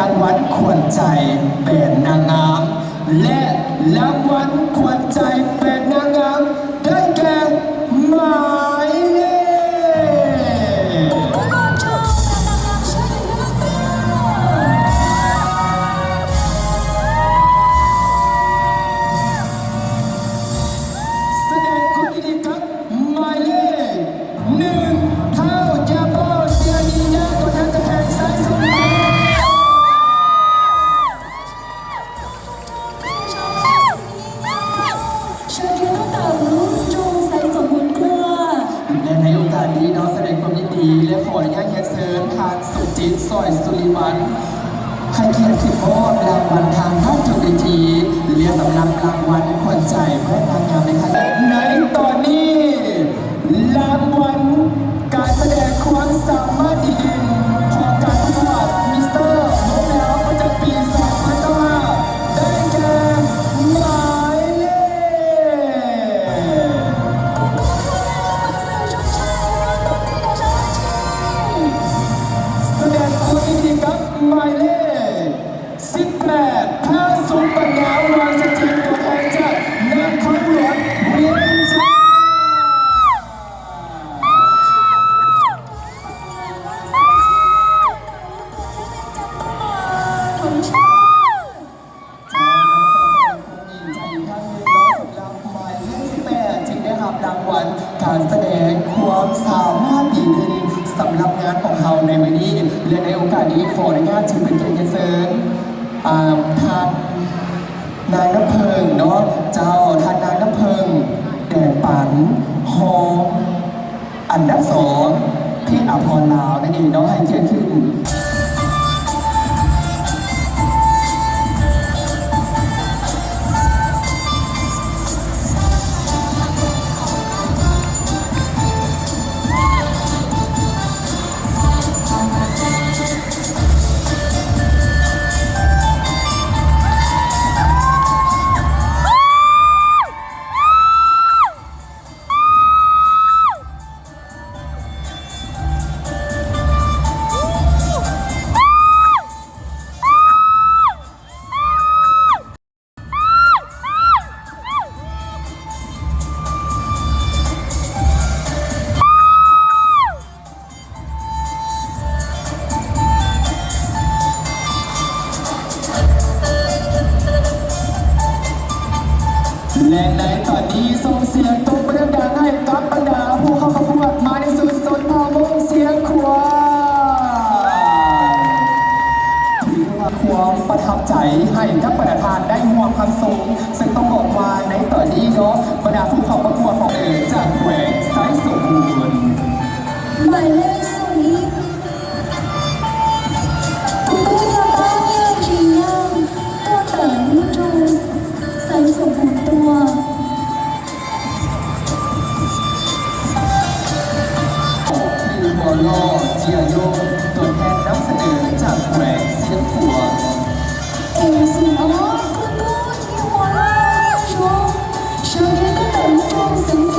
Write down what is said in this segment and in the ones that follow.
ລາງວັນຂວັນໃຈແບນນາງງາມ ແລະ ລາງວັນຂວັນໃຈແບນນາງງາມ ໄດ້ແກ່ໝາຍເລກ ສະແດງຄວາມຍິນດີກັບໝາຍເລກ ໜຶ່ງ ທ້າວ ຢາເປົ່າ ເສຍດີນາ ຕົວແທນຈາກແຂວງໄຊສົມບູນ. ແລະ ໃນໂອກາດນີ້ເນາະ ສະແດງຄວາມຍິນດີ ແລະ ຂໍອະນຸຍາດຮຽນເຊີນ ທ່ານ ສົມຈິດ ສອຍສຸລິວັນ ໃຫ້ກຽດຂຶ້ນມອບລາງວັນທາງດ້ານເທິງເວທີ ແລະ ສຳລັບລາງວັນຂວັນໃຈແບນນາງງາມໃນຄັ້ງ ໃນຕອນນີ້ ລາງວັນການສະແດງຄວາມສາມາດດີເດັ່ນຂອງການປະກວດມິສເຕີໂຮມແລ້ວປະຈຳປີສອງພັນຊາວຫ້າ ໄດ້ແກ່ໝາຍເລກ ສະແດງຄວາມຍິນດີກັບໝາຍເລກ ສິບແປດ ພະສຸປັນຍາ ວາງສະຖິດ ຕົວແທນຈາກນະຄອນຫຼວງວຽງຈັນ. ດີໃຈອີກຄັ້ງໜຶ່ງເນາະ ສຳລັບໝາຍເລກສິບແປດ ທີ່ໄດ້ຮັບລາງວັນການສະແດງຄວາມສາມາດດີເດັ່ນ ສຳລັບງານຂອງເຮົາໃນມື້ນີ້ ແລະ ໃນໂອກາດນີ້ ຂໍອະນຸຍາດຖືເປັນກຽດຮຽນເຊີນ ອ່າ ທ່ານນາຍນ້ຳເຜິ້ງເນາະ ເຈົ້າ ທ່ານນາຍນ້ຳເຜິ້ງ ແດງປັນ ຮອງອັນດັບສອງ ເພດອາພອນລາວນັ້ນເອງເນາະ ໃຫ້ກຽດຂຶ້ນ. ແລະ ໃນຕອນນີ້ ສົ່ງສຽງຕົບມືດັງໆ ໃຫ້ກັບບັນດາຜູ້ເຂົ້າປະກວດ ໝາຍເລກສູນ ສົນພາວົງ ສຽງຂວາງ ຖືວ່າຄວາມປະທັບໃຈໃຫ້ກັບບັນດາທ່ານໄດ້ຮ່ວມຮັບຊົມ ເຊິ່ງຕ້ອງບອກວ່າໃນຕອນນີ້ເນາະ ບັນດາຜູ້ເຂົ້າປະກວດຂອງເອີຈາກແຂວງໄຊສົມບູນ ໝາຍເລກສູນ ໂຕໂຕຍາເປົ້າ ຍາຈີຍາງ ຕົວແທນຈາກໄຊສົມບູນ ຕົວ ໂອ ພີ ວໍລໍ ເຈຍໂຍ ຕົວແທນນຳສະເໜີຈາກແຂວງຊຽງຂວາງ ເອັມ ຊີ ອໍ ໂຕໂຕ ຍາວໍລໍ ເຈຍໂຍ ຊາວເກຕະແຕນ ຕົວແທນຈາກແ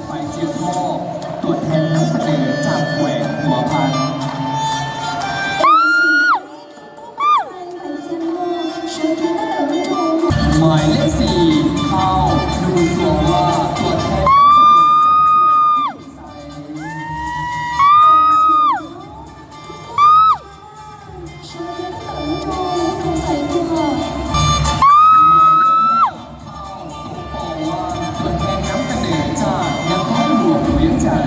ຂວງຊຽງຂວາງ ຕົວ. ຕົວແທນນຳສະເໜີຈາກແຂວງຫົວພັນ. ໝາຍເລກສີ່ ທ້າວ ໜູຊວງວ່າ ຕົວແທນນຳສະເໜີຈາກແຂວງຫົວໄຊ. ໝາຍເລກຫ້າ ທ້າວ ສົມປອງວ່າ ຕົວແທນນຳສະເໜີຈາກນະຄອນຫຼວງວຽງຈັນ.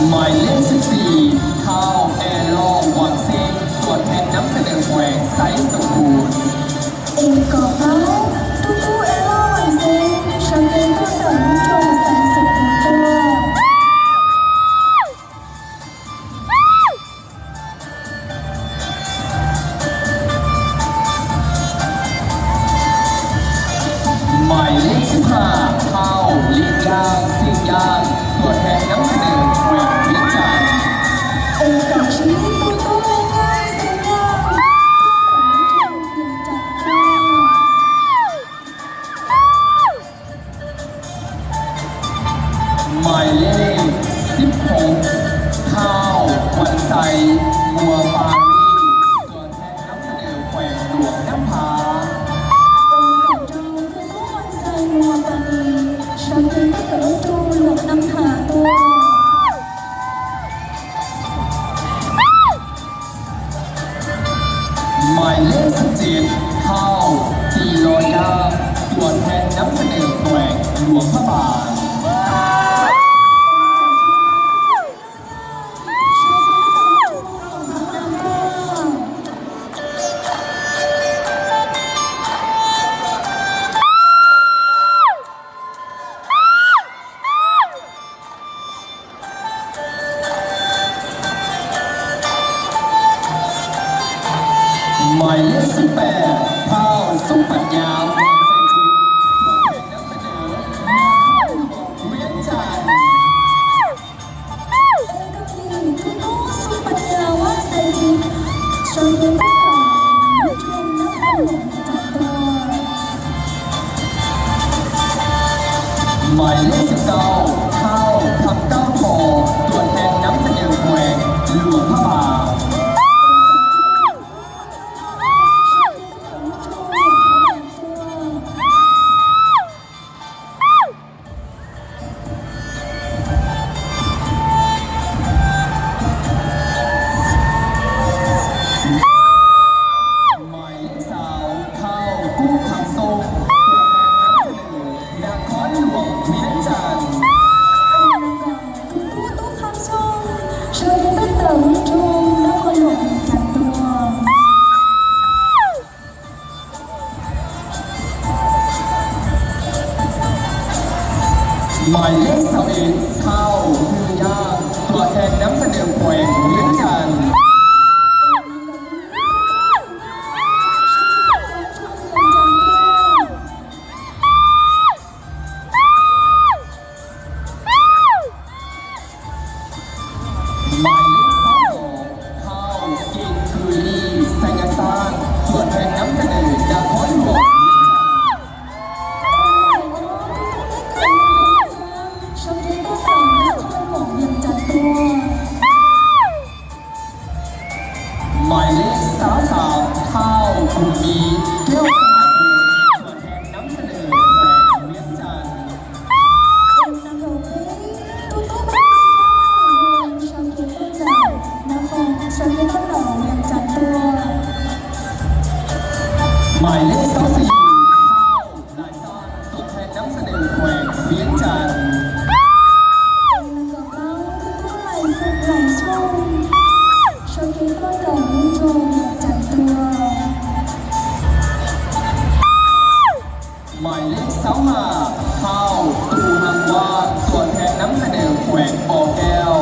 ໝາຍເລກສິບສີ່ ທ້າວ ແອລອ ວັງເຊັງ ຕົວແທນນຳສະເໜີແຂວງໄຊສົມບູນ. ເອັນກອງເກົ້າ ຕູ້ຕູ້ ແອລອ ວັງເຊັງ ຊາວເກນ ຕົ້ນເຕີ້າ ລຸງໂຈ ໄຊສົມບູນຕົວະ. ໝາຍເລກສິບຫ້າ ທ້າວ ລີກຢ່າງ ສິງຢ່າງ ຕົວແທນນຳສະເໜີແຂວງວຽງຈັນ. ເອັນກອງສີ່ ຕູ້ຕູ້ ລີກຢ່າງ ສິງຢ່າງ ຕົວແທນນຳສະເໜີແຂວງວຽງຈັນ. ໝາຍເລກສິບຫົກ ທ້າວ ວັນໄຊ ບົວປາຣີ ຕົວແທນນຳສະເໜີແຂວງຫຼວງນ້ຳທາ. ເອັນກອງເກົ້າ ຕູ້ຕູ້ ວັນໄຊ ບົວປາຣີ ຊາວເກນ ຕົ້ນເຕີ້າ ລຸງໂຈ ຫຼວງນ້ຳທາຕົວະ. ໝາຍເລກສິບເຈັດ ທ້າວ ຕີລໍຍາ ຕົວແທນນຳສະເໜີແຂວງຫຼວງພະບາງ. ໝາຍເລກສິບແປດ ທ້າວ ສຸປັນຍາ ວັງໄຊຈິດ ຕົວແທນນຳສະເໜີນະຄອນຫຼວງວຽງຈັນ. ເອັນກອງສີ່ ຕູ້ຕູ້ ສຸປັນຍາ ວັງໄຊຈິດ ຊາວເກນ ຕົ້ນເຕີ້າ ລຸງໂຈ ນະຄອນຫຼວງວຽງຈັນຕົວະ. ໝາຍເລກສິບເກົ້າ ທ້າວ ຄຳກ້າວ ທໍ ຕົວແທນນຳສະເໜີແຂວງຫຼວງພະບາງ. ໝາຍເລກຊາວ ທ້າວ ກຸ້ງຄຳຊົງ ຕົວແທນນຳສະເໜີນະຄອນຫຼວງວຽງຈັນ. ຕູ້ຕູ້ ກຸ້ງຄຳຊົງ ຊາວເກນ ຕົ້ນເຕີ້າ ລຸງໂຈ ນະຄອນຫຼວງວຽງຈັນຕົວະ. ໝາຍເລກຊາວເອັດ ທ້າວ ຮືຢ່າງ ຕົວແທນນຳສະເໜີແຂວງວຽງຈັນ. ໝາຍເລກຊາວສອງ ທ້າວ ກິງຄືລີ ໄຊຍະສ້າງ ຕົວແທນນຳສະເໜີນະຄອນຫຼວງວຽງຈັນ. ໝາຍເລກຊາວສາມ ທ້າວ ບຸນມີ ແກ້ວ ນຳສະເໜີແຂວງວຽງຈັນ. ໝາຍເລກຊາວສີ່ ທ້າວ ຫຼາຍຊານ ຕົວແທນນຳສະເໜີແຂວງວຽງຈັນ. ໝາຍເລກຊາວຫ້າ ທ້າວ ຕູຮັງວາ ຕົວແທນນຳສະເໜີແຂວງບໍ່ແກ້ວ.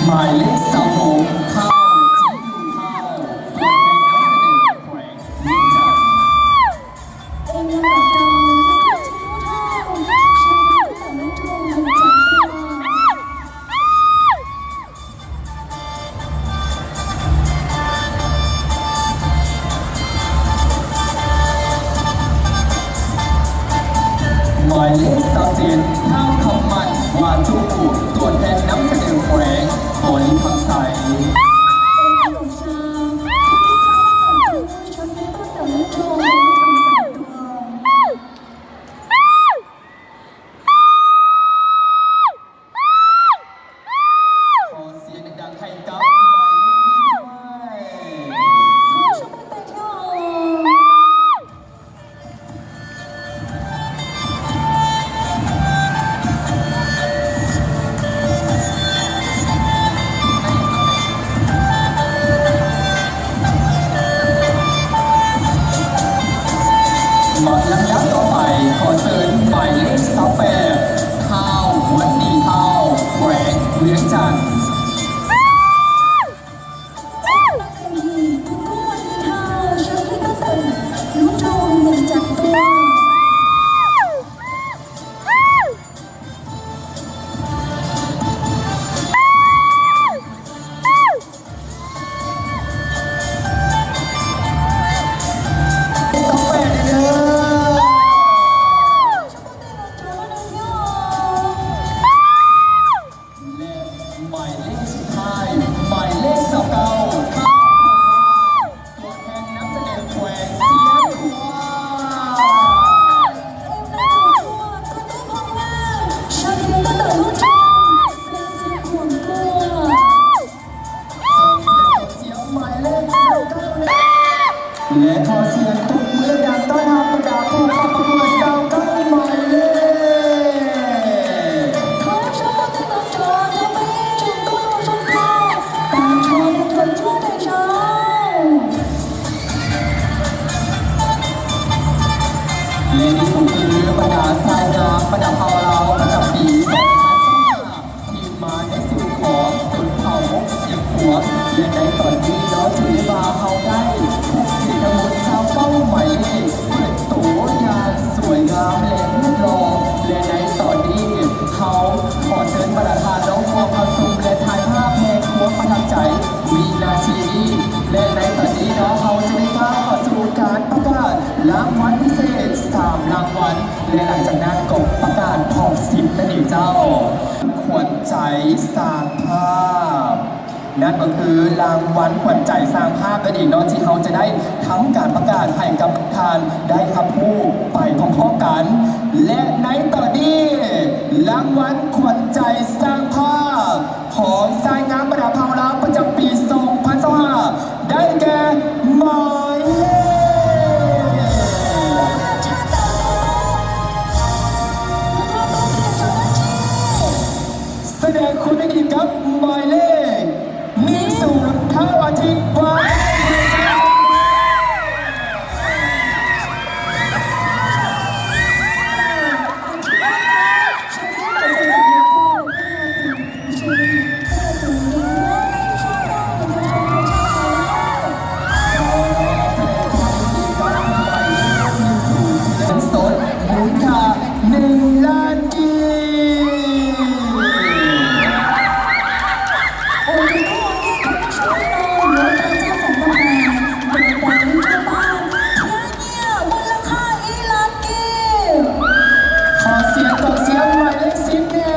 ໝາຍເລກຊາວຫົກ ທ້າວ ຈິງຢູ່ ທ້າວ ຕົວແທນນຳສະເໜີແຂວງວຽງຈັນ. ໝາຍເລກຊາວເຈັດ ທ້າວ ຄຳໝັ້ນ ວາຈູ ຕົວແທນນຳສະເໜີແຂວງບໍລິພັກໄຊ. ນັ້ນເອງເຈົ້າ ຂວັນໃຈຊ່າງພາບ ນັ້ນກໍຄືລາງວັນຂວັນໃຈຊ່າງພາບນັ້ນເອງເນາະ ທີ່ເຮົາຈະໄດ້ທຳການປະກາດໃຫ້ກັບທ່ານໄດ້ຮັບຮູ້ໄປພ້ອມໆກັນ ແລະ ໃນຕອນນີ້ ລາງວັນຂວັນໃຈຊ່າງພາບ ຂອງຊາຍງາມບັນດາເຜົ່າລາວປະຈຳປີສອງພັນຊາວຫ້າ ໄດ້ແກ່ໝາຍເລກ ສະແດງຄວາມຍິນດີກັບໝາຍເລກ ໜຶ່ງສູນ ທ້າວອາທິດ ວາ ເງິນສົດມູນຄ່າໜຶ່ງລ້ານກີບ. ຂໍສຽງ ຂໍສຽງໝາຍເລກສິບແດ່.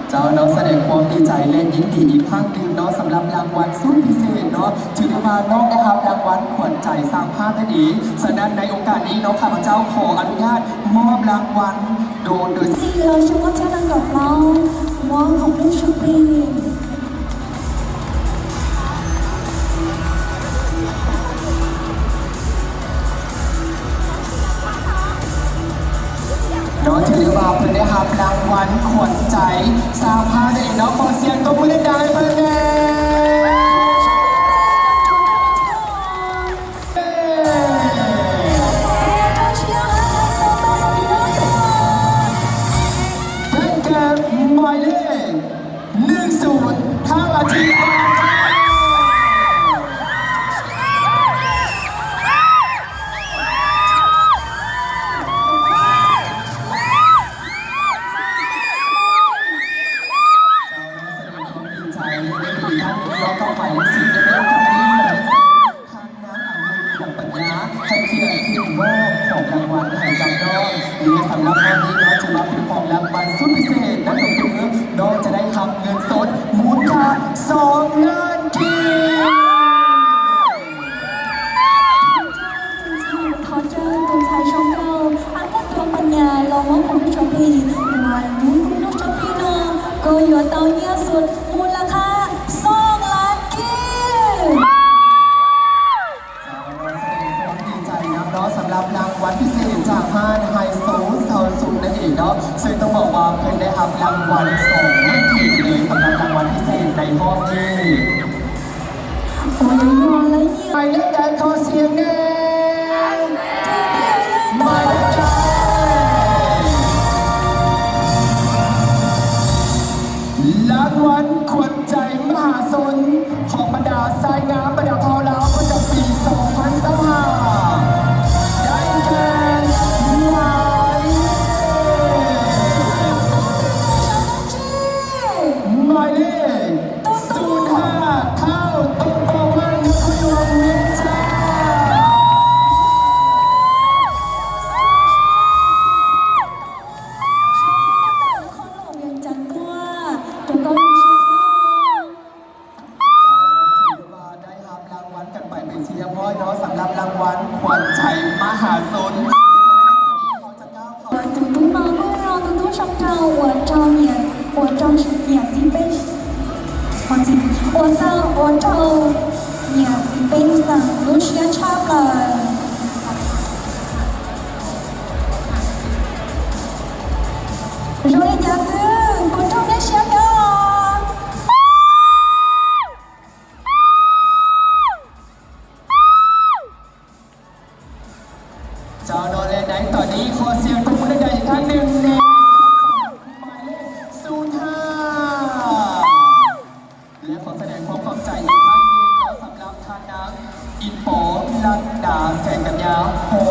ເຈົ້າເນາະ ສະແດງຄວາມດີໃຈ ແລະ ຍິນດີອີກຄັ້ງໜຶ່ງເນາະ ສຳລັບລາງວັນສຸດພິເສດເນາະ ຖືໄດ້ວ່ານ້ອງໄດ້ຮັບລາງວັນຂວັນໃຈຊ່າງພາບນັ້ນເອງ. ສະນັ້ນໃນໂອກາດນີ້ເນາະ ຂ້າພະເຈົ້າຂໍອະນຸຍາດມອບລາງວັນໂດຍ ໂດຍ ເນາະ ຖືໄດ້ວ່າເພິ່ນໄດ້ຮັບລາງວັນຂວັນໃຈຊ່າງພາບນັ້ນເອງເນາະ. ຂໍສຽງຕົບມືດັງໆໃຫ້ເພິ່ນແດ່. ໄດ້ແກ່ໝາຍເລກ ໜຶ່ງສູນ ທ້າວອາທິດ ວາງການ. ທ່ານນາງອານຸ ດວງປັນຍາ ໃຫ້ກຽດຂຶ້ນມອບຂອງລາງວັນໃຫ້ກັບນ້ອງ ແລະ ສຳລັບຮອບນີ້ເນາະ ຖືວ່າເປັນຂອງລາງວັນສຸດພິເສດ ນັ້ນກໍຄືນ້ອງຈະໄດ້ຮັບເງິນສົດມູນຄ່າສອງລ້ານກີບ. ຂໍເຊີນ ເຈົ້າ ດວງໄຊ ຊ່ອງເກົ້າ ອານຸ ດວງປັນຍາ ລອງມອບຂອງຜູ້ໂຊກດີ ວັນນີ້ຜູ້ໂຊກດີເນາະ ກໍຢູ່ຕໍ່ເງິນສົດມູນລະຄ່າສອງລ້ານກີບ. ເຈົ້າ ເນາະ ສະແດງຄວາມດີໃຈນຳເນາະ ສຳລັບລາງວັນພິເສດຈາກຮ້ານໄຮໂຊເຊົາສຸກນັ້ນເອງເນາະ ເຊິ່ງຕ້ອງບອກວ່າເພິ່ນໄດ້ຮັບລາງວັນສອງເວທີເລີຍ ສຳລັບລາງວັນພິເສດໃນຮອບນີ້. ໂອ້ຍ ໝາຍເລກໃດ ຂໍສຽງແດ່. ໝາຍເລກໃດ? ລາງວັນຂວັນໃຈມະຫາຊົນ ຂອງບັນດາຊາຍງາມບັນດາເຜົ່າລາວປະຈຳປີສອງພັນຊາວຫ້າ ໄດ້ແກ່ ໝາຍເລກ ໝາຍເລກ ສູນຫ້າ ທ້າວ ຕົງປະວັນ ນະຄອນຫຼວງວຽງຈັນ. ນະຄອນຫຼວງວຽງຈັນຕົວະ ຕົວະກໍລົງເຊຍ. ໄດ້ຮັບລາງວັນກັນໄປເປັນທີ່ຮຽບຮ້ອຍເນາະ ສຳລັບລາງວັນຂວັນໃຈມະຫາຊົນ. 我祝祝妈妈，祝祝上周，我祝你，我祝你，我祝你，我祝，我祝，我祝你，我祝你，我祝你。 ເຈົ້າເນາະ ແລະ ໃນຕອນນີ້ຂໍສຽງຕົບມືດັງໆອີກຄັ້ງໜຶ່ງແດ່ ໝາຍເລກສູນຫ້າ ແລະ ຂໍສະແດງຄວາມຂອບໃຈອີກ ຂອງ